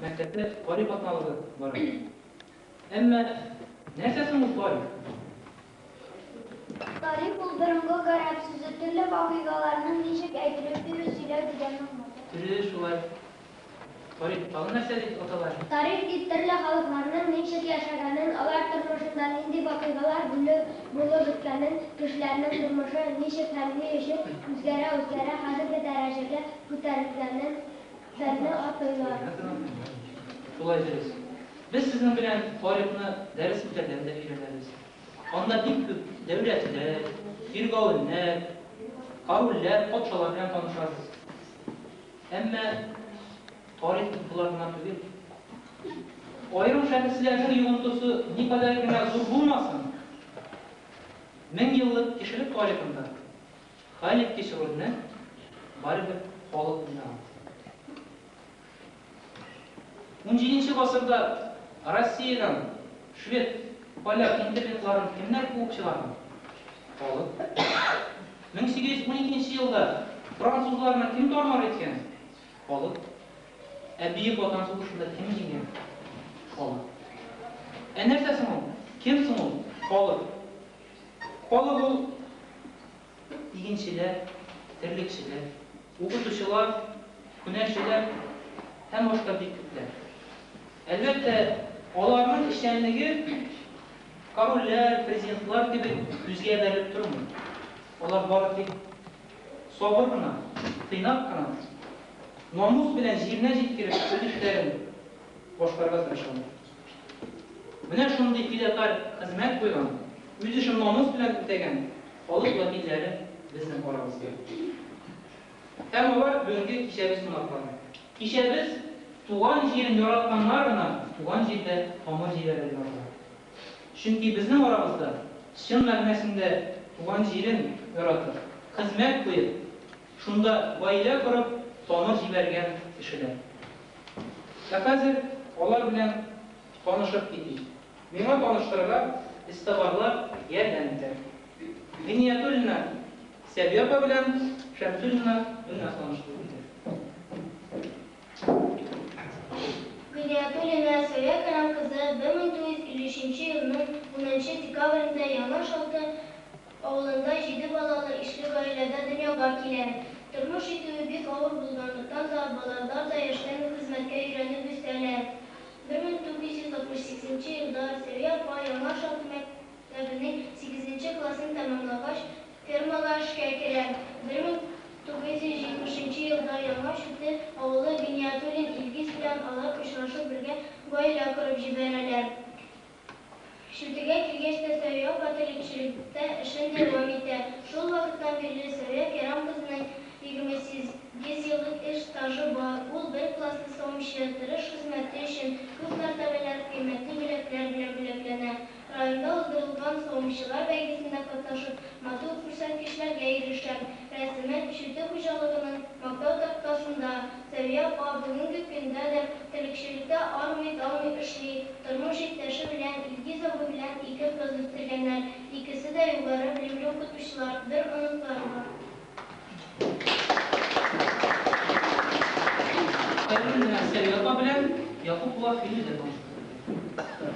мәктәптә тарих атналыгы бара. Әмма нәрсә соң ул тарих? Тарих ул борынгы гарәп сүзе, төрле вакыйгаларның ничек әйтелеп бирү, сөйләү дигәнне аңлата. Дөрес шулай. Тарих тагын нәрсә дип атала? Тарих дип төрле халыкларның ничек яшәгәнен, алар тормышында нинди вакыйгалар булып үткәнен, кешеләрнең тормышы ничек һәм ни өчен үзгәрә-үзгәрә хәзерге дәрәҗәгә күтәрелгәнен фәнне атыйлар. Шулай дөрес. Без сезнең белән тарихны дәрес үтәрдән дә өйрәнәбез. Анда бик күп дәүләтләр, фиргавеннәр, корольләр, патшалар белән танышабыз. Әмма тарих бит болар гына түгел. Аерым шәхесләрнең йогынтысы никадәр генә зур булмасын, 1000 еллык кешелек тарихында хәлиткеч рольне барыбер халык уйнаган. 17-нче гасырда Россиядән швед, поляк интервентларын кемнәр куып чыгарды? Халык. 1812 елда французларны кем тар-мар иткән? Халык. Ә Бөек Ватан сугышында кем җиңгән? Халык. Ә нәрсә соң ул? Кем соң ул? Халык. Халык ул игенчеләр, терлекчеләр, укытучылар, һөнәрчеләр һәм башка бик күпләр. Әлбәттә, аларның эшчәнлеге корольләр, президентлар кебек күзгә бәрелеп тормый. Алар бары тик сабыр гына, тыйнак кына, намус белән җиренә җиткереп үз эшләрен башкарырга тырышалар. Менә шундый фидакарь хезмәт куйган, үз эшен намус белән үтәгән халык вәкилләре безнең арабызда. Һәм алар бүгенге кичәбез кунаклары. Кичәбез "Туган җирен яратканнар гына туган җирдә тамыр җибәрә" дип атала. Чөнки безнең арабызда чын мәгънәсендә туган җирен яратып, хезмәт куеп, шунда гаилә корып, тамыр җибәргән кешеләр. Ә хәзер алар белән танышып китик. Миңа таныштырырга эзтабарлар ярдәм итәр. Гиниятуллина Сәвия апа белән Шәмсуллина Гөлназ таныштырып китәр. Гыйниятуллина Сәвия Кәрам кызы 1953 елның 10 декабрендә Яңа Шалты авылында җиде балалы ишле гаиләдә дөньяга килә. Тормыш итүе бик авыр булганлыктан да, балалар да яшьтән үк хезмәткә өйрәнеп үсәләр. 1968 елда Сәвия апа Яңа Шалты мәктәбенең 8 классын тәмамлагач, фермага эшкә керә. 1970 елда Яңа Чүте авылы Гыйниятуллин Илгиз белән алар очрашып бергә гаилә корып җибәрәләр. Чүтегә килгәч тә Сәвия апа терлекчелектә эшен дәвам итә. Шул вакыттан бирле Сәвия Кәрам кызының 28 еллык эш стажы бар. Ул бер класслы савымчы, тырыш хезмәте өчен күп мәртәбәләр кыйммәтле бүләкләр белән бүләкләнә. Районда уздырылган савымчылар бәйгесендә катнашып, матур күрсәткечләргә ирешә. Рәсеме Чүте хуҗалыгының мактау тактасында. Сәвия апа бүгенге көндә дә терлекчелектә армый-талмый эшли. Тормыш иптәше белән Илгиз абый белән ике кыз үстергәннәр. Икесе дә югары белемле укытучылар, бер оныклары бар. Хәйруллина Сәвия апа белән Якупова Филүзә таныштырып китәр.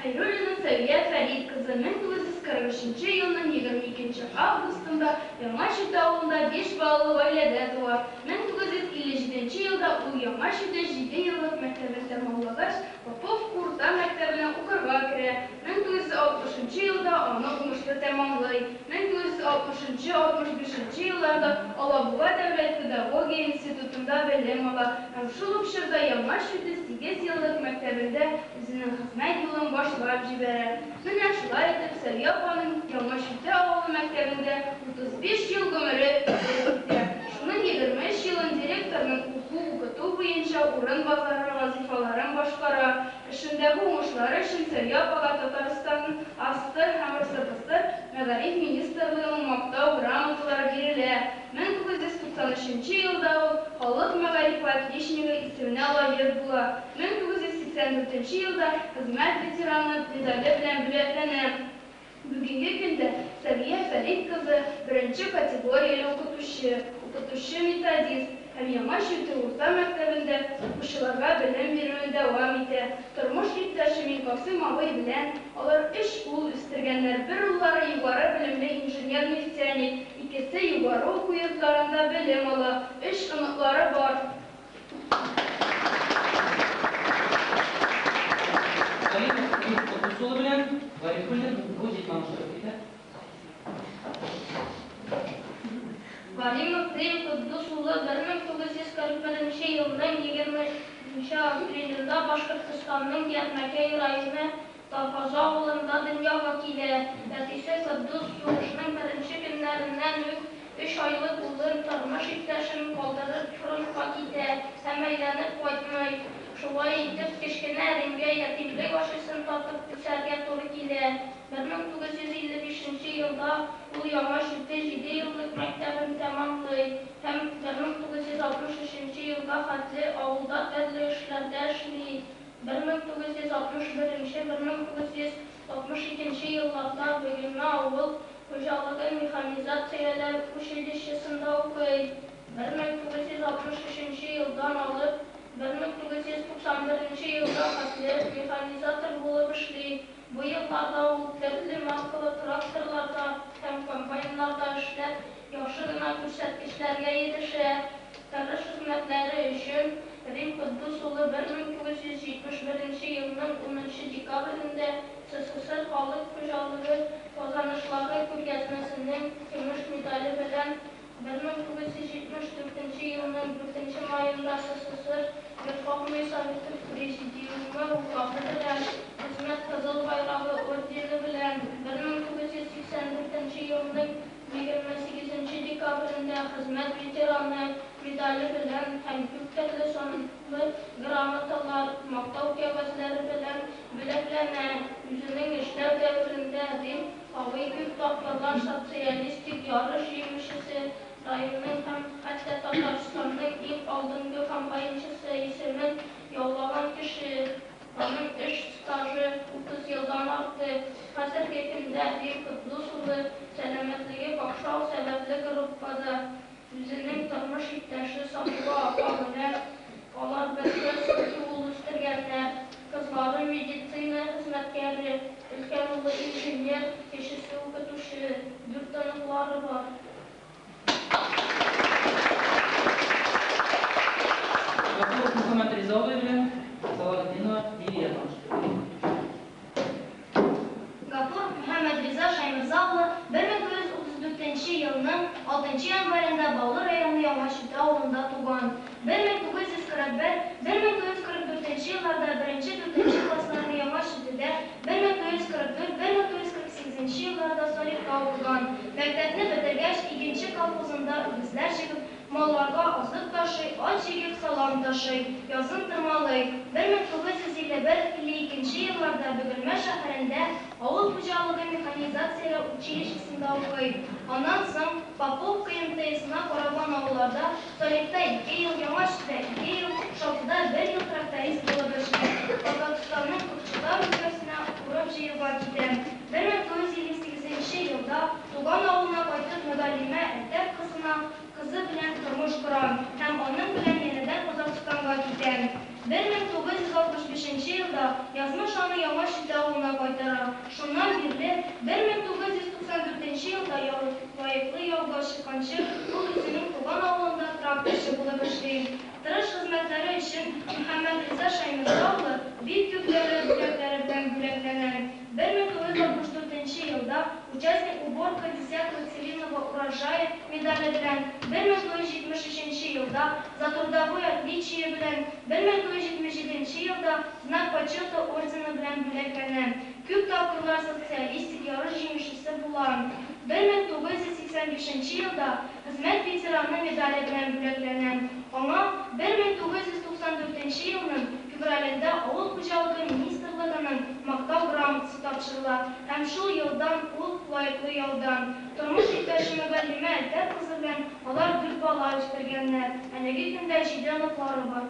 Хәйруллина Сәвия Фәрит кызы 1943 елның 22 августында Яңа Чүте авылында биш балалы гаиләдә туа. 1957 елда ул Яңа Чүте 7 еллык мәктәбен тәмамлагач, Поповка урта мәктәбенә укырга керә. 1960 елда аны уңышлы тәмамлый. 1960-65 елларда Алабуга дәүләт педагогия институтында белем ала һәм шул ук чорда Яңа Чүте 8 еллык мәктәбендә үзенең хезмәт юлын башлап җибәрә. Менә шулай итеп Сәвия апаның Яңа Чүте авылы мәктәбендә 35 ел гомере үтеп китә. Шуның 23 елын директорның уку-укыту буенча урынбасары вазифаларын башкара. Эшендәге уңышлары өчен Сәвия апага Татарстан АССР һәм РСФСР Мәгариф министрлыгының мактау грамоталары бирелә. 1993 елда ул Халык мәгарифе отличнигы исеменә лаек була. 1984 елда Хезмәт ветераны медале белән бүләкләнә. Бүгенге көндә Сәвия Фәрит кызы беренче категорияле укытучы, укытучы-методист. һәм Яңа Чүте урта мәктәбендә укучыларга белем бирүен дәвам итә. Тормыш иптәше Минкасыйм абый белән алар өч ул үстергәннәр, бер уллары югары белемле инженер-нефтяник, икесе югары уку йортларында белем ала, өч оныклары бар. Галимов Рим Котдус улы белән Гарифуллин Гузий таныштырып китә. Галимов Рим Котдус улы 1941 нче елның 20 нче апрелендә Башкортостанның Ярмәкәй районы Тарфаза авылында дөньяга килә. Әтисе Котдус сугышның беренче көннәреннән үк өч айлык улын, тормыш иптәшен калдырып фронтка китә һәм әйләнеп кайтмый. Шулай итеп, кечкенә Римгә ятимлек ачысын татып үсәргә туры килә. 1955 нче елда ул Яңа Чүте җидееллык мәктәбен тәмамлый һәм 1963 нче елга хәтле авылда төрле эшләрдә эшли. 1961 нче-1962 нче елларда Бөгелмә авыл хуҗалыгын механизацияләү училищесында укый. 1963 нче елдан алып 1991 нче елга хәтле механизатор булып эшли. Бу елларда ул төрле маркалы тракторларда һәм комбайннарда эшләп, яхшы гына күрсәткечләргә ирешә. Тырыш хезмәтләре өчен Рим Котдус улы 1971 нче елның унынчы декабрендә СССР Халык хуҗалыгы казанышлары күргәзмәсенең көмеш медале белән, 1974 нче елның дүртенче маенда СССР Верховный Советы Президиумы Указы белән, Хезмәт Кызыл Байрагы ордены белән, 1984 нче елның 28 нче декабрендә Хезмәт ветераны медале белән һәм күп төрле санлы грамоталар, Мактау кәгазьләре белән бүләкләнә. Үзенең эшләү дәверендә Рим абый күп тапкырлар социалистик ярыш җиңүчесе, районның һәм хәтта Татарстанның иң алдынгы комбайнчысы исемен яулаган кеше. Аның эш стажы 30 елдан артык. Хәзерге көндә Рим Котдус улы сәламәтлеге какшау сәбәпле группада. Үзенең тормыш иптәше Сафура апа белән алар бер кыз, ике ул үстергәннәр. Кызлары медицина хезмәткәре, өлкән улы инженер, кечесе укытучы, дүрт оныклары бар. Гафуров Мөхәммәт Риза абый белән Салахетдинова Лилия таныштырып китә. Гафуров Мөхәммәт Риза Шәйморза улы 1934 нче елның алтынчы январенда Баулы районы Яңа Чүте авылында туган. 1941-1944 нче елларда беренче-дүртенче классларны Яңа Чүтедә, 1944-1948 нче елларда Салихта укыган. Мәктәпне бетергәч, Игенче колхозында үгезләр җигеп, малларга азык ташый, ат җигеп, салам ташый, язын тырмалый. 1951-52 нче елларда Бөгелмә шәһәрендә авыл хуҗалыгы механизацияләү училищесында укый. Аннан соң Поповка МТСына караган авылларда, Салихта ике ел, Яңа Чүтедә ике ел, Шалкыда бер ел тракторист булып эшли. Казахстанның Кокчетау өлкәсенә урып-җыюга китә. 1958 нче елда туган авылына кайтып Мөгаллимә Әлтәф кызына кызы белән тормыш кора һәм аның белән янәдән Казахстанга китә. 1965 нче елда язмыш аны Яңа Чүте авылына кайтара. Шуннан бирле 1994 нче елда лаеклы ялга чыкканчы ул үзенең туган авылында тракторчы булып эшли. Тырыш хезмәтләре өчен Мөхәммәтриза Шәйморза улы бик күп дәүләт бүләкләре белән бүләкләнә. 1964 нче елда Участник уборка десятого целинного урожая медале белән, 1973 нче елда За трудовое отличие белән, 1977 нче елда Знак почета ордены белән бүләкләнә. Күп тапкырлар социалистик ярыш җиңүчесе була. 1985 нче елда Хезмәт ветераны медале белән бүләкләнә. Аңа 1994 нче елның февралендә Авыл хуҗалыгы министрлыгының Мактау грамотасы тапшырыла һәм шул елдан ул лаеклы ялда. Тормыш иптәше Мөгаллимә Әлтәф кызы белән алар дүрт бала үстергәннәр, әлеге көндә җиде оныклары бар.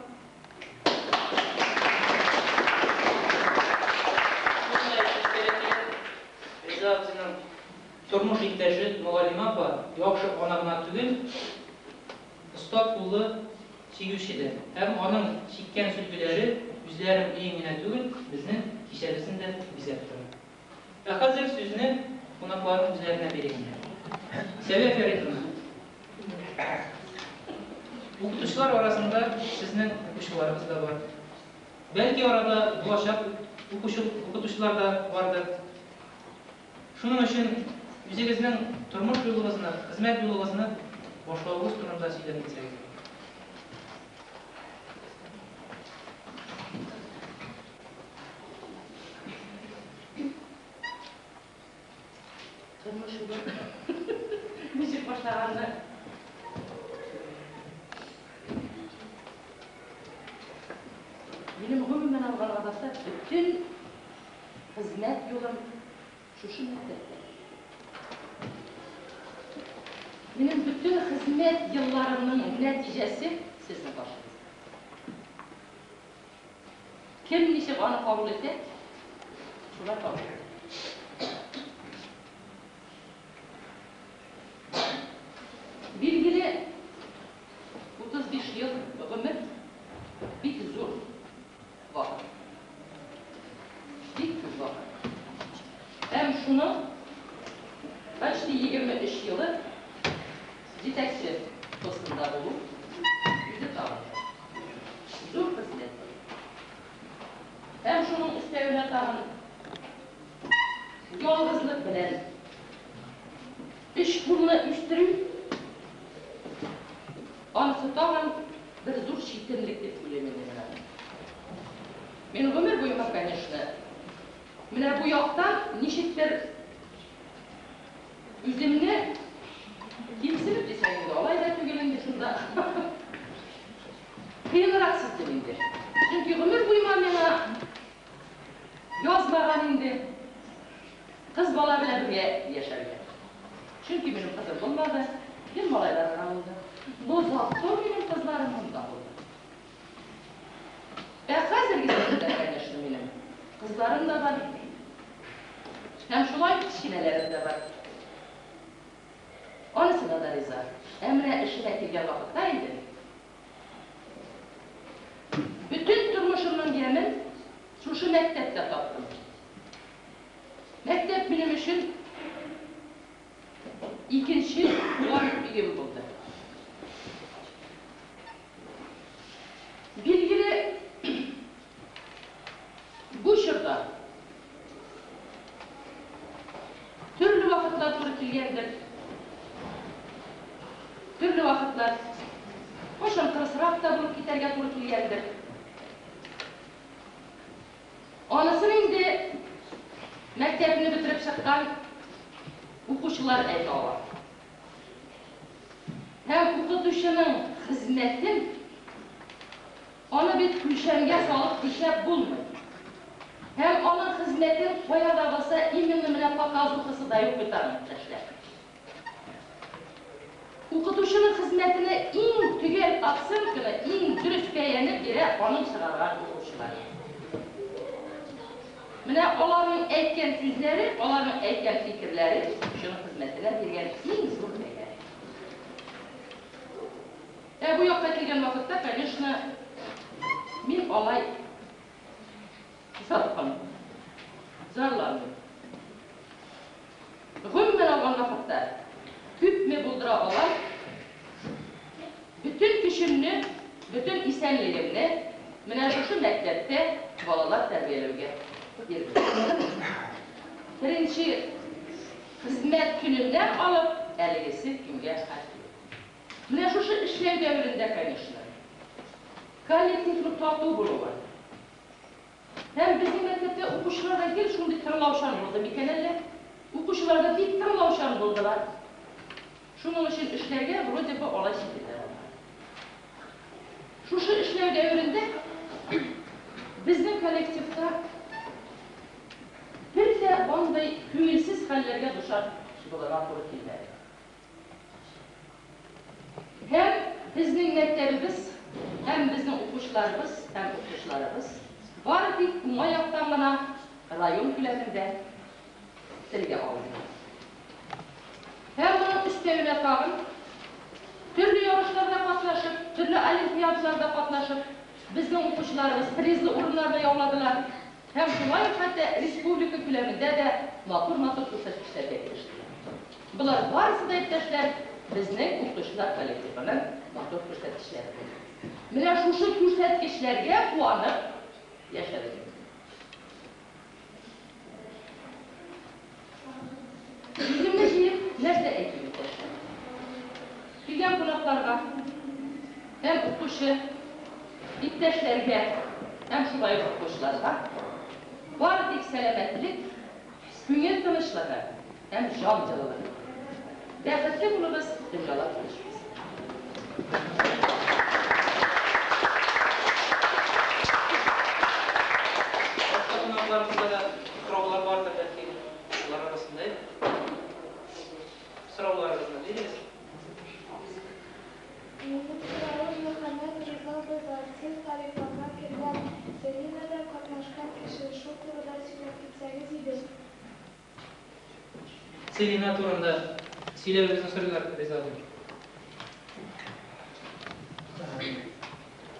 Шуны да әйтеп кирәк, Риза абзыйның тормыш иптәше Мөгаллимә апа яхшы ана гына түгел, оста куллы чигүче дә. Һәм аның чиккән сөлгеләре үзләренең өен генә түгел, безнең кичәбезне дә бизәп тора. Ә хәзер сүзне кунакларның үзләренә бирик инде. Сәвия Фәритовна, укытучылар арасында сезнең укучыларыгыз да бар. Бәлки арада булачак укучы укытучылар да бардыр. Шуның өчен үзегезнең тормыш юлыгызны, хезмәт юлыгызны башлавыгыз турында сөйләп китсәгез. Тормыш юлы ничек башлаганны Минем гомумән алган вакытта бөтен хезмәт юлым шушы мәктәптә. Минем бөтен хезмәт елларымның нәтиҗәсе сезнең каршыгызда. Кем ничек аны кабул итә, шулай кабул итә. Билгеле, 35 ел гомер бик зур вакыт. Бик күп вакыт. Һәм шуның почти 23 елы җитәкче постында булу үзе тагын зур хезмәт. Һәм шуның өстәвенә тагын ялгызлык белән өч кулны үстерү анысы тагын бер зур читенлек дип уйлыйм инде менә. Мин гомер буена, конечно, менә бу яктан ничектер үземне кимсенеп дисәң инде, алай да түгел инде шунда. Кыенрак сиздем инде. Чөнки гомер буена миңа язмаган инде кыз бала белән бергә яшәргә. Чөнки минем кызым булмады, гел малайлар гына булды. Но зато минем кызларым монда булды. Ә хәзерге дәвердә, конечно, минем кызларым да бар. Һәм шулай кечкенәләрем дә бар. Анысына да риза. Ә менә эшенә килгән вакытта инде бөтен тормышымның ямен шушы мәктәптә таптым. Мәктәп минем өчен икенче туган өем булды. Билгеле, бу чорда төрле вакытлар туры килгәндер. Төрле вакытлар кайчан кырысрак та булып китәргә туры килгәндер. Анысын инде мәктәпне бетереп чыккан укучылар әйтә ала. Һәм укытучының хезмәтен аны бит үлчәмгә салып үлчәп булмый. Һәм аның хезмәтен кая да булса именно менә показухасы да юк бит аның, иптәшләр. Укытучының хезмәтенә иң төгәл оценканы, иң дөрес бәяне бирә аның чыгарган укучылары. Менә аларның әйткән сүзләре, аларның әйткән фикерләре укытучының хезмәтенә биргән иң зур бәя. Ә бу якка килгән вакытта, конечно, мин алай зарланмыйм. Зарланмыйм. Гомумән алган вакытта күпме булдыра алам, бөтен көчемне, бөтен исәнлегемне менә шушы мәктәптә балалар тәрбияләүгә бирдем. Беренче хезмәт көненнән алып әлегесе көнгә хәтле. Менә шушы эшләү дәверендә, конечно, коллективның тату булуы. Һәм безнең мәктәптә укучылар да гел шундый тыңлаучан булды микән әллә? Укучылар да бик тыңлаучан булдылар. Шуның өчен эшләргә вроде бы алай читен дә булмады. Шушы эшләү дәверендә безнең коллективта бер дә андый күңелсез хәлләргә дучар булырга туры килмәде. Һәм безнең мәктәбебез, һәм безнең укучыларыбыз, һәм укытучыларыбыз бары тик уңай яктан гына район күләмендә телгә алынды. Һәм моның өстәвенә тагын Төрле ярышларда катнашып, төрле олимпиадаларда катнашып, безнең укучыларыбыз призлы урыннарны яуладылар. Һәм шулай ук хәтта республика күләмендә дә матур-матур күрсәткечләргә ирештеләр. Болар барысы да, иптәшләр, безнең укытучылар коллективының матур күрсәткечләре булды. Менә шушы күрсәткечләргә куанып яшәдек. Сүземне җыеп, нәрсә әйтим, иптәшләр? Килгән кунакларга һәм укучы иптәшләргә һәм шулай ук укучыларга бары тик сәламәтлек, күңел тынычлыгы һәм җан җылылыгы. Бәхетле булыгыз, дөньялар тыныч булсын. Башка кунакларыбызда да сораулар бардыр, бәлки, алар арасында. Сорауларыгызны бирегез. Минем соравым Мөхәммәт Риза абыйга, сез тарихларга кергән, Целинада катнашкан кеше, шул турыда сөйләп китсәгез иде. Целина турында сөйләвегезне сорыйлар, Риза абый.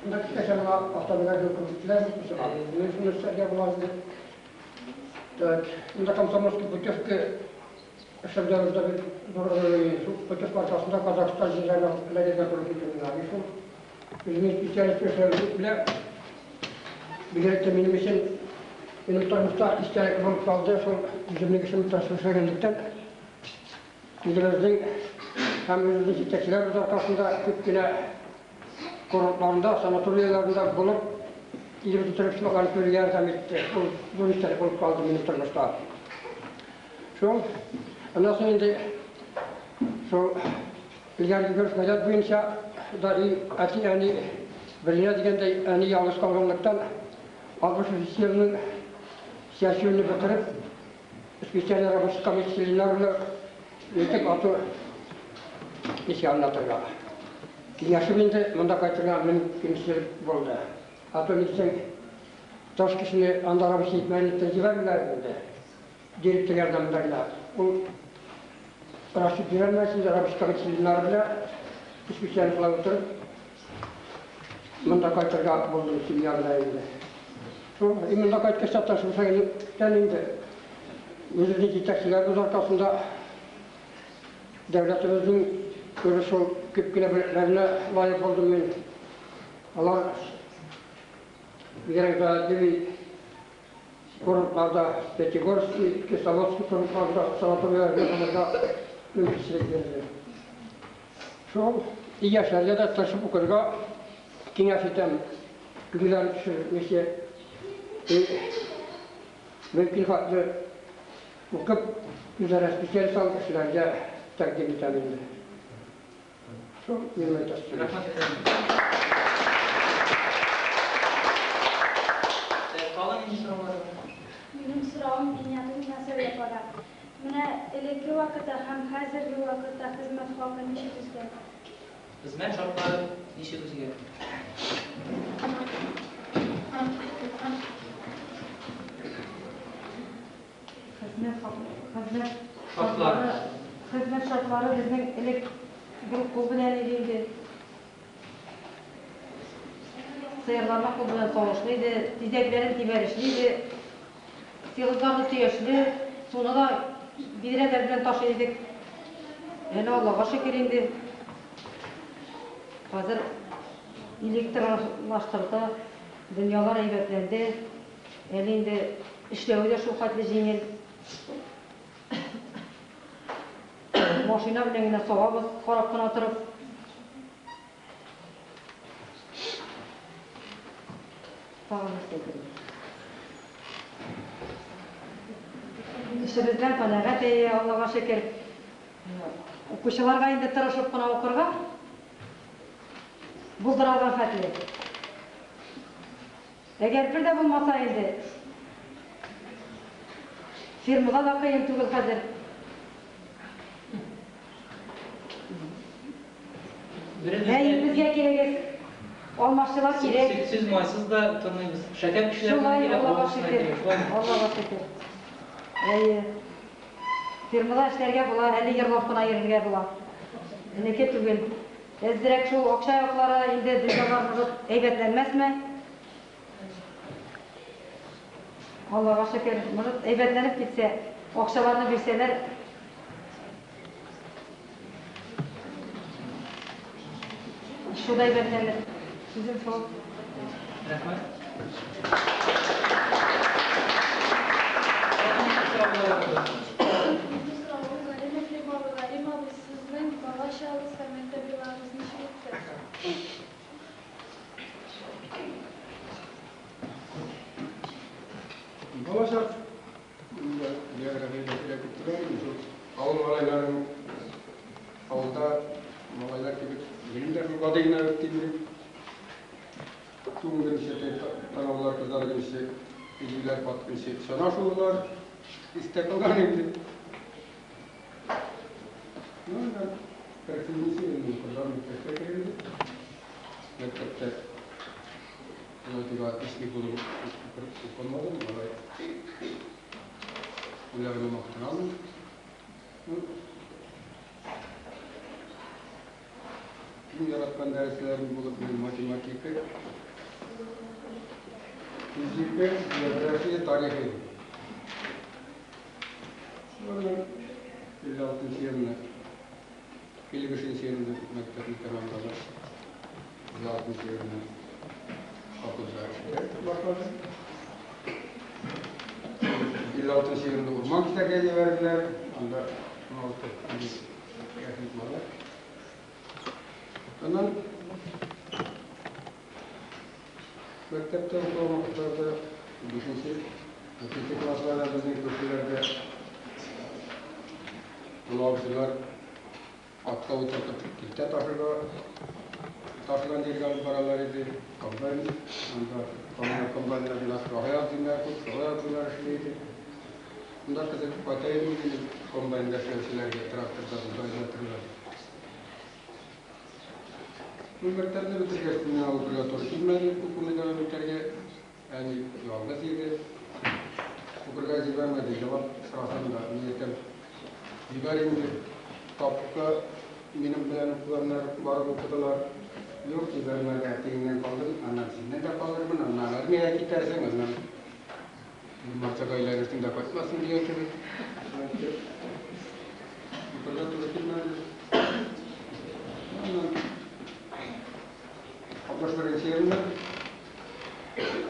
Монда кыскача гына автобиография укып үттеләр. Мин шуны өстәргә була инде. Так, монда комсомольский путевка эшләүдә бик зур роль уйный. Шул путевка аркасында Казахстан җирләренә эләгергә туры килде миңа. И шул үземнең специалист эшләвем белән бигрәк тә минем өчен минем тормышта истәлекле булып калды шул үземнең эшем тырышып эшләгәнлектән үзебезнең һәм үзебезнең җитәкчеләребез аркасында күп кенә курортларында, санаторияләрендә булып, илебезнең тырышлыкларын күрергә ярдәм итте. Ул зур истәлек булып калды минем тормышта. Шул, аннан соң инде шул илгәрге гореф-гадәт буенча да и әти-әни беленә дигәндәй, әни ялгыз калганлыктан 63 елның чәчүне бетереп, специаль рабочий комиссияләрне итеп ату ничек аңлатырга. Киңәшеп инде монда кайтырга мөмкинчелек булды. А то нитсәң, таш кешене анда рабочий итмәгәнлектән җибәрмиләр инде. Директор ярдәмендә генә. Ул расчет бирәлмәс инде, рабочий комиссияләр белән специаль шулай утырып, монда кайтырга булдым семья белән инде. Шул, и монда кайткач та шушагыннан инде үзебезнең җитәкчеләребез аркасында дәүләтебезнең күре шул күп кенә бүләкләренә лаек булдым мин. Алар бигрәк тә курортларда, Пятигорский, Кисловодский курортларда, санаторийларда булырга мөмкинчелек бирде. Шул и яшьләргә дә тырышып укырга киңәш итәм. Күңелләрен төшермичә, мөмкин хәтле укып, үзара специалист алып эшләргә тәкъдим итәм инде. Шул минем әйтәсе сүзем. Рәхмәт әфәндем. Тагын нинди сораулар бар? Минем соравым Гиниятуллина Сәүдә апага. Менә элекке вакытта һәм хәзерге вакытта хезмәт хакы ничек үзгәрде? Хезмәт шартлары ничек үзгәрде? Хезмәт хакы, хезмәт шартлары, хезмәт шартлары безнең элек бер кул белән иде инде. Сыерларны кул белән савышлы иде, тизәкләрен тибәрешле иде. Силозларны төяшле, суны да бидрәләр белән ташый идек. Әле Аллага шөкер инде. Хәзер электрлаштырды, дөньялар әйбәтләнде. Әле инде эшләве дә шул хәтле җиңел. Машина белән генә савабыз, карап кына торып. Тагын нәрсә әйтергә? Эшебездән канәгать, әйе, Аллага шөкер. Укучыларга инде тырышып кына укырга, булдыра алган хәтле. Әгәр бер дә булмаса инде, фирмада да кыен түгел хәзер. Әйе, безгә килегез. Алмашчылар кирәк. Сүз майсыз да тормыйбыз. Шәкәр кешеләр Шулай, кирәк, Аллага авылсыз да шөкер. кирәк. Шулаймы? Аллага шөкер. Әйе. Фирмада эшләргә була, әле ерлап кына йөрергә була. Элекке түгел. Әзрәк шул акча яклары инде дөньялар может әйбәтләнмәсме? Аллага шөкер, может әйбәтләнеп китсә, акчаларны бирсәләр, шул да әйбәтләнер. Сүзем шул. Рәхмәт. Минем соравым Галимов Лимабы. Галим абый, сезнең бала чагыгыз һәм мәктәп елларыгыз ничек үтте? Балачак инде географиядә сөйләп киттеләр инде шул авыл малайларының авылда малайлар кебек минем дә шул гади генә үтте инде. Туңгынчы, танаулар кызаргынчы, изүләр каткынчы чана шуулар истә калган инде. Ну, да, 47 елны укырга мәктәпкә керде. Мәктәптә алай отличник булып укымадым, алай уйларымны мактана алмыйм. Ну, иң яраткан дәресләрем булып минем математика, физика, география, тарих иде. Шулардан 56 елны, 55 елны мәктәпне тәмамладык. 56 елны колхозда эшкә башладым. 56 елны урман кисәргә җибәрделәр. Анда 16 яшьлек малай. Аннан мәктәптә укыган вакытларда 5-нче, 6 классларда безнең күршеләрдә олы абзыйлар атка утыртып килтә ташырга ташыган җиргә алып баралар иде. Комбайн, анда комбайннар белән Шагай абзыйлар күп, Шагай абзыйлар эшли иде. Монда кызыгып кайта идем инде комбайнда эшләүчеләргә, тракторда, бульдозерларда. Ну, мәктәпне бетергәч, миңа укырга туры килмәде, укуны дәвам итәргә. Әни ялгыз иде. Укырга җибәрмәде, елап сорасам да, мин әйтәм, җибәр инде. Тапты, минем белән укыганнар барып укыдылар. Юк, җибәрмәде, әтиеңнән калдым, аннан синнән дә калырмын, аннан армиягә китәрсең, аннан марчага әйләнерсең дә кайтмассың дигән кебек. Укырга туры килмәде. Аннан 61 елны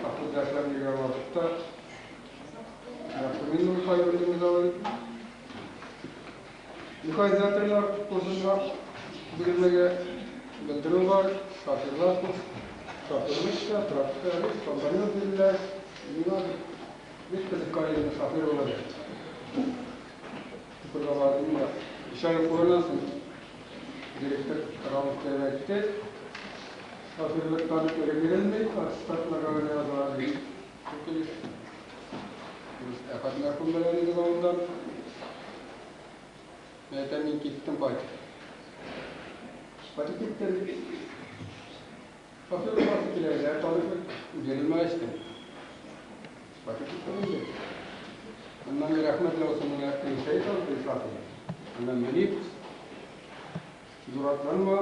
колхозда эшләп йөргән вакытта Мин Нуркай абый. Механизаторлар курсына бирелмәгә белдерү бар, шоферлар курс, шоферлык тракторист, комбайнер диделәр. Миңа бик кызыккан иде шофер булырга. Укырга бардым да, 3 ай укыганнан соң директор Рамов килеп әйтте, шоферлыктан үре бирелми, аттестатларга гына языла ди. Шул килеш без Әхәт мәрхүм белән идек авылдан. Мин әйтәм, мин киттем кайтып. Кайтып киттем. Шофер буласы килә иде, ә танышлык бирелмәгәч тә. Кайтып киттем инде. Аннан рәхмәт яусын миңа Ришәй абзый шофер. Аннан Мөнип, зуратланма,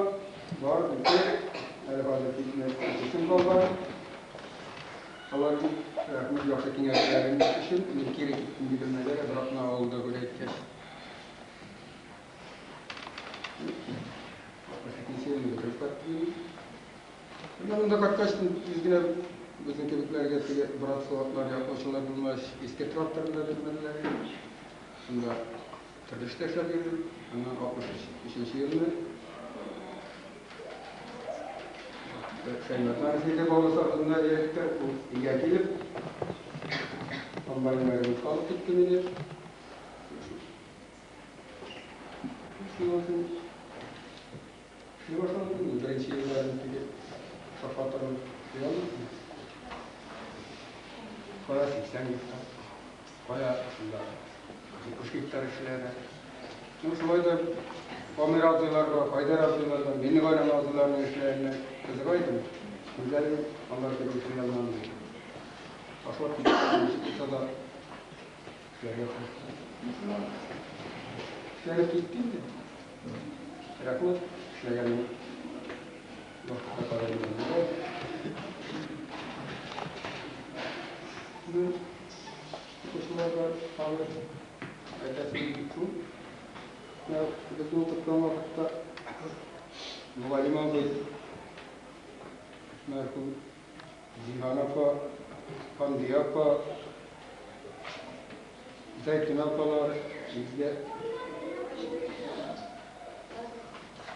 бар, бетте. Әле хәзер китмә, укыйсың калган. Алар бик рәхмәт яхшы киңәшләрен өчен мин кире киттем Бөгелмәгә дә бер атна авылда гүләйткәч. 62 елны бетереп кайттым инде. Менә монда кайткач, тиз генә безнең кебекләргә теге братство атлар яклаучылар булмагач, иске тракторны да бирмәделәр инде. Шунда төрле эштә эшләп йөрдем. Аннан 63 елны Шәймәрданов иде бала сатында директор, ул өйгә килеп, комбайннарны алып китте мине. Шуннан соң эшли башладым. Беренче елларын теге шаккатырып эшли алмадым. Кая 80 гектар, кая шунда 70 гектар эшләде. Ну, шулай да Амир абзыйларга, Хайдар абзыйларга, Миннегаян абзыйларның эшләренә кызыга идем. Үзләре алар кебек эшли алмадым. Ташлап киттем, ничек булса да эшләргә тырыштым. Эшләнеп китте инде. Рәхмәт, эшләгәнем. Вакытка караганда. Укучыларга тагы әйтәсем шул. Безне укыткан вакытта мөгаллим абый, мәрхүм Зиһан апа, Хәмдия апа, Зәйтүнә апалар безгә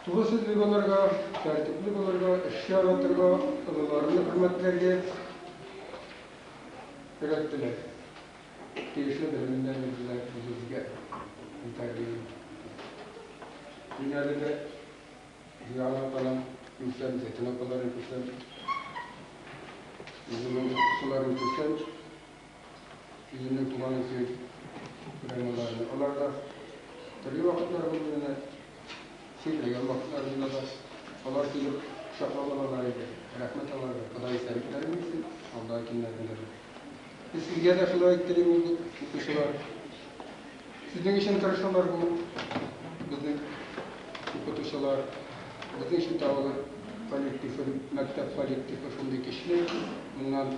туры сүзле булырга, тәртипле булырга, эш яратырга, олыларны хөрмәтләргә өйрәттеләр. Тиешле белемен дә бирделәр үзебезгә тәрбия. Мин әле дә Зиһан апаның күрсәм, Зәйтүнә апаларын күрсәм, үземнең укытучыларын күрсәм, үземнең туганым кебек күрәм аларны. Алар да төрле вакытлар булды менә, чирләгән вакытларында да алар килеп кочаклап алалар иде. Рәхмәт аларга, Ходай исәнлекләрен бирсен, алдагы көннәрендә дә. Без сезгә дә шулай телим инде, укучылар. Сезнең өчен тырышалар бу безнең укытучылар. Безнең Чүт авылы коллективы, мәктәп коллективы шундый көчле. Моннан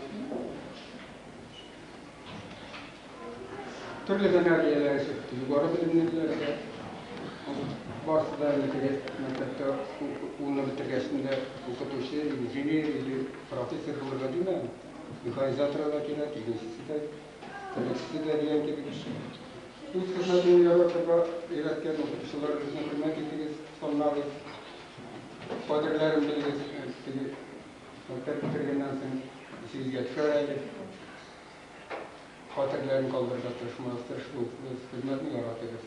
төрле һөнәр ияләре чыкты. Югары белемлеләр дә. Барысы да инде теге мәктәптә укуны бетергәч инде укытучы, инженер или профессор булырга димәм. Механизатор да кирәк, игенчесе дә, терлекчесе дә дигән кебек. Үз хезмәтен яратырга өйрәткән укытучыларыгызны хөрмәт итегез, санлагыз, кадерләрен белегез. Теге мәктәп бетергәннән соң исегезгә төшәр әле. Хәтерләрен калдырырга тырышмагыз, тырыш булыгыз, хезмәтне яратыгыз.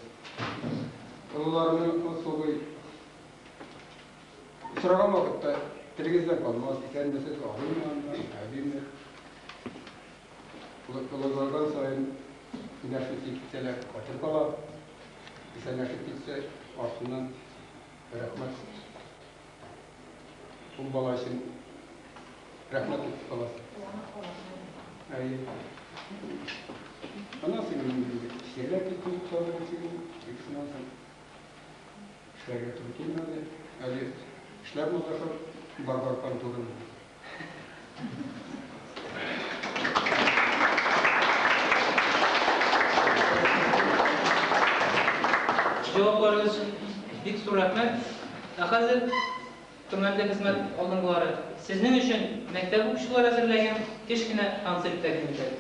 Олыларны особый очраган вакытта телегездән калмас, исәнмесез, абыймы анда, әбиме. Олылардан саен эндәшмичә китсәләр, хәтер кала. Исәнләшеп китсә, артыннан рәхмәт. Ул бала өчен рәхмәт әйтеп каласың. Әйе. Аннан соң инде чирләп киттем, тагын тик шуннан соң эшләргә туры килмәде. Әле эшләп маташам барбар конторында. Җавапларыгыз өчен бик зур рәхмәт. Ә хәзер, хөрмәтле хезмәт алдынгылары, сезнең өчен мәктәп укучылары әзерләгән кечкенә концерт тәкъдим итәбез.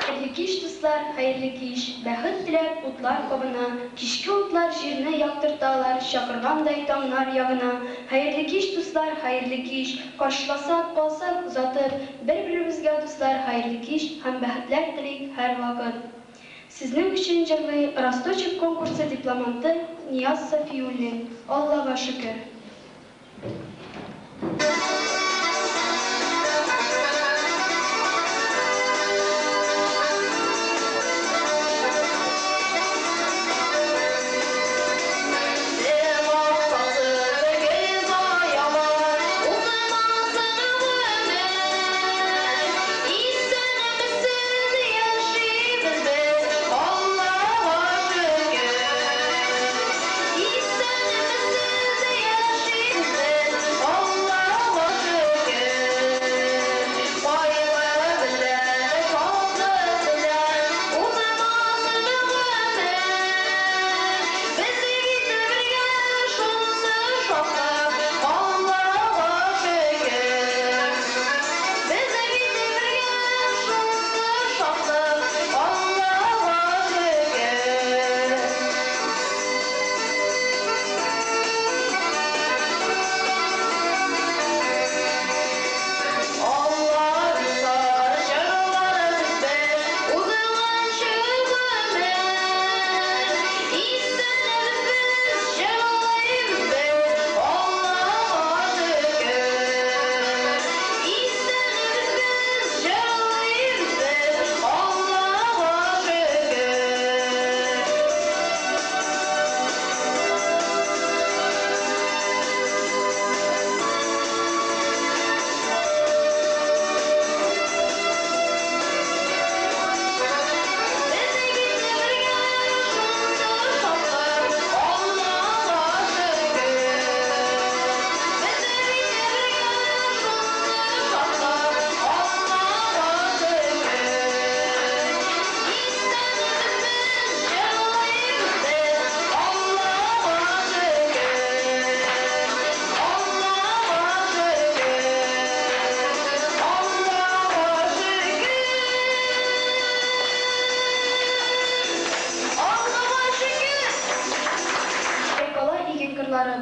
Хәерле кич, дуслар, хәерле кич! Бәхет теләп утлар кабына, Кичке утлар җирне яктырталар, Чакыргандай таңнар ягына. Хәерле кич, дуслар, хәерле кич! Каршыласак, калсак озатып, Бер-беребезгә, дуслар, хәерле кич Һәм бәхетләр телик һәрвакыт. Сезнең өчен җырлый Росточек конкурсы дипломанты Нияз Сафиуллин, Аллага шөкер.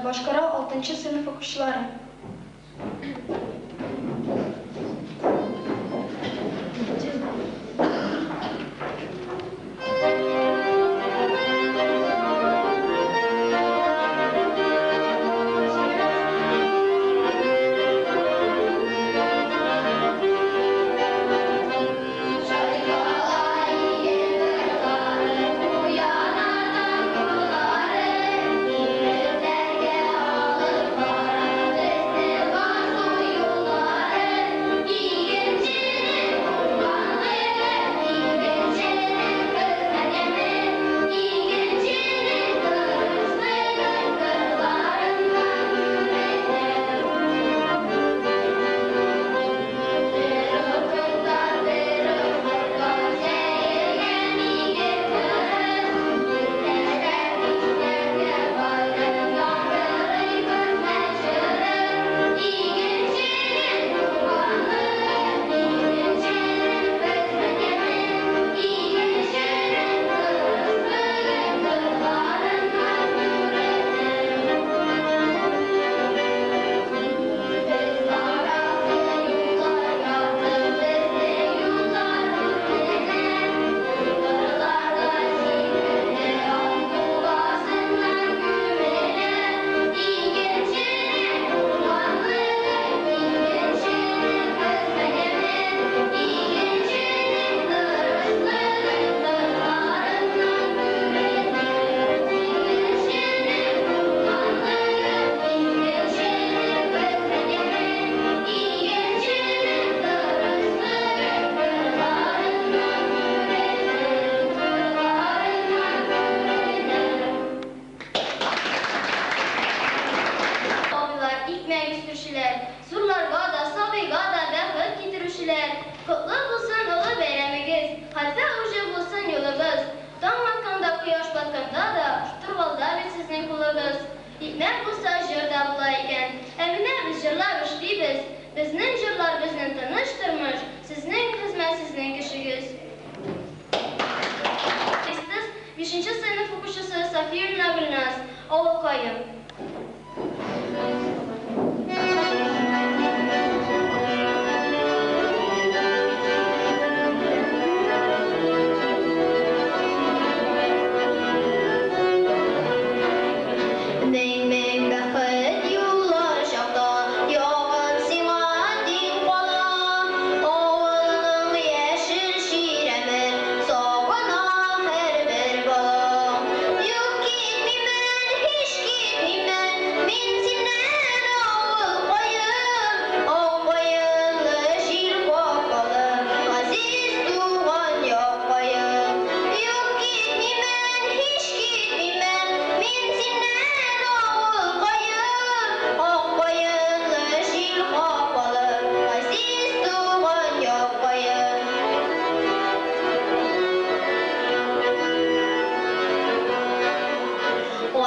Башкара 6 сыйныф укучылары.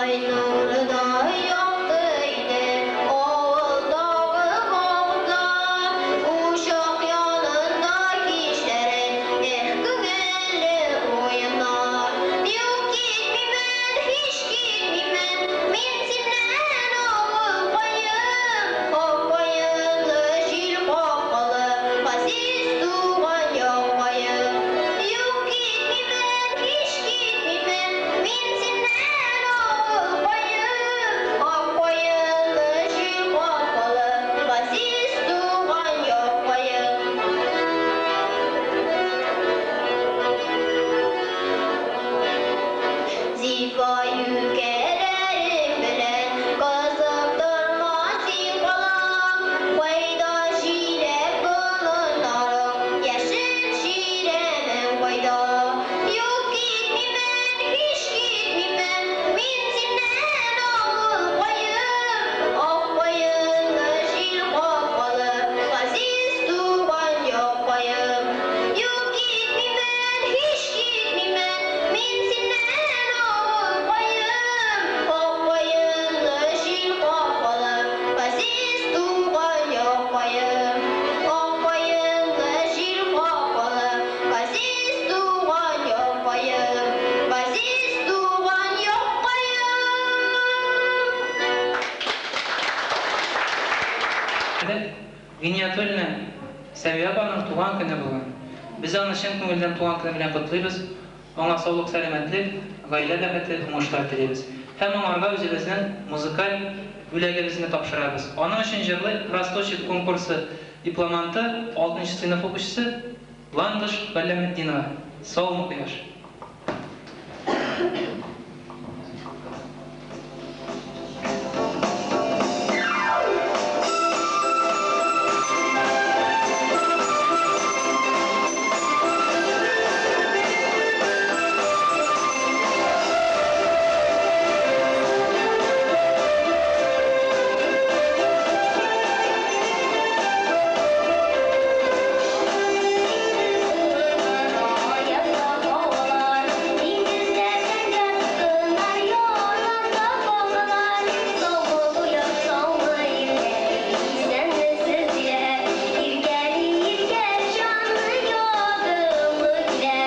Ай нурыдай якты иде авылдагы болыннар. Учак янында кичләрен, эх, күңелле уеннар. Юк, китмимен, һич китмимен, мин синнән, авылкаем. Ак каенлы, җил капкалы, газиз туган яккаем. Юк, китмимен, һич китмимен, мин синнән, авылкаем. Ак каенлы, җил капкалы, газиз туган яккаем. Зифа юкәләрең белән кызып торма син, калам. Кайда җиләк болыннарың, яшел чирәмең кайда? Юк, китмимен, һич китмимен, мин синнән, авылкаем. Ак каенлы, җил капкалы, газиз туган яккаем. Юк, китмимен, һич китмимен, мин синнән, авылкаем. Ак каенлы, җил капкалы, газиз туган яккаем. Ак каенлы, җил капкалы, газиз туган яккаем. Газиз туган яккаем. Гиниятуллина Сәвия апаның туган көне бүген. Без аны чын күңелдән туган көне белән котлыйбыз. Аңа саулык, сәламәтлек, гаилә бәхете, уңышлар телибез. Һәм аңарга үзебезнең музыкаль бүләгебезне тапшырабыз. Аның өчен җырлый Росточек конкурсы дипломанты, 6 сыйныф укучысы Ландыш Галләметдинова. Саумы, кояш. Диңгездә зәңгәр дулкыннар, ярларда балалар. Саумы, кояш, саумы, ирләр, исәнмесез, диләр. Иркәли, иркә, җанлы ягымлы килә.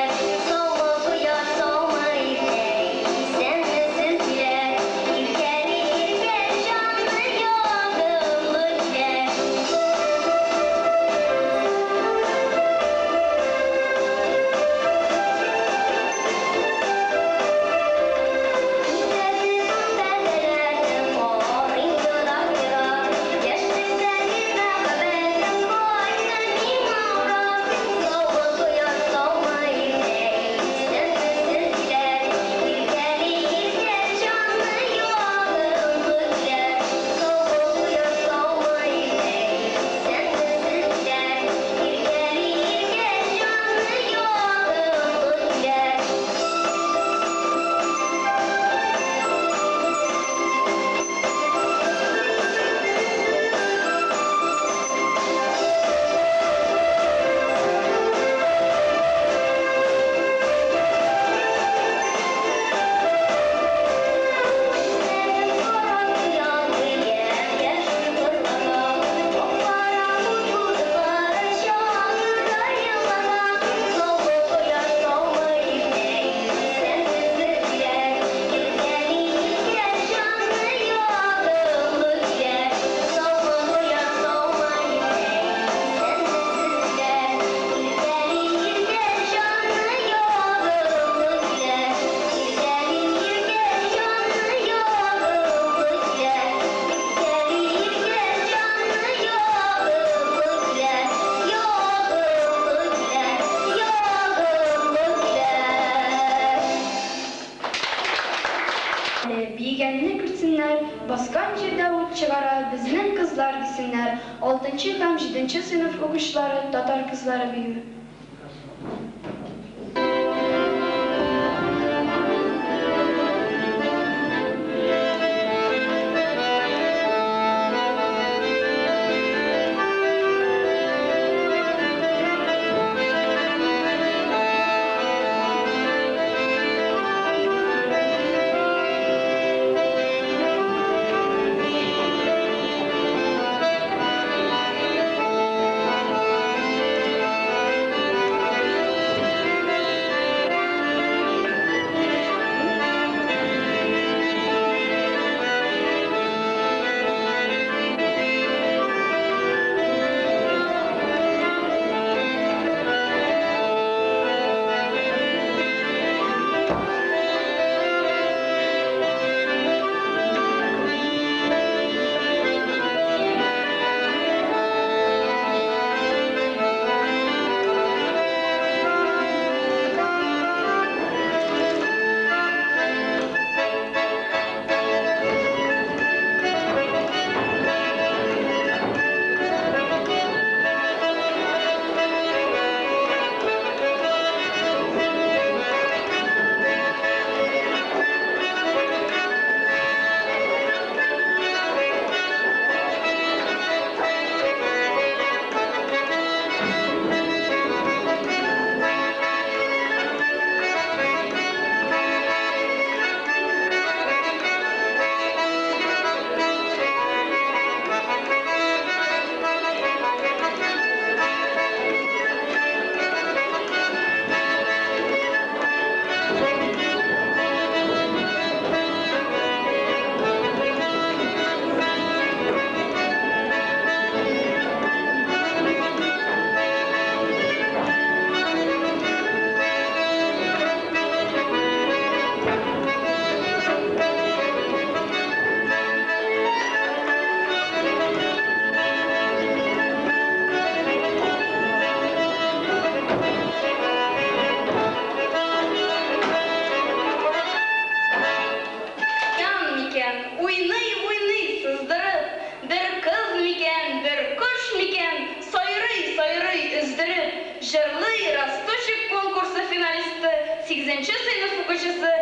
Саумы, кояш, саумы, ирләр, исәнмесез, диләр. Иркәли, иркә, җанлы ягымлы килә. Күтәрдем пәрдәләрне, карыйм ерак-ерак. Яшьлектәге мәхәббәтем кайта миңа урап. Саумы, кояш, саумы, ирләр, исәнмесез, диләр. Иркәли, иркә, җанлы ягымлы килә. Саумы, кояш, саумы, ирләр, исәнмесез, диләр. Иркәли, иркә, җанлы ягымлы килә. Күзләрем кара куян, яшь-яшь кыз бала. Ак-кара күк чаңгыда елгада. Саумы, кояш, саумы, ирләр, исәнмесез, диләр. Иркәли, иркә, җанлы ягымлы килә. Саумы, кояш, саумы, ирләр, исәнмесез, диләр. Иркәли, иркә, җанлы ягымлы килә. Иркәли, иркә, җанлы ягымлы килә. Иркәли, иркә, җанлы ягымлы килә. Ягымлы килә, ягымлы килә. Әле биегәнне күрсеннәр, баскан җирдә ут чыгара безнең кызлар дисеннәр. Алтынчы һәм җиденче сыйныф укучылары татар кызлары биюе. Уйный-уйный сыздырып, Бер кыз микән, бер кош микән, Сайрый-сайрый өздереп, Җырлый Росточек конкурсы финалисты, сигезенче сыйныф укучысы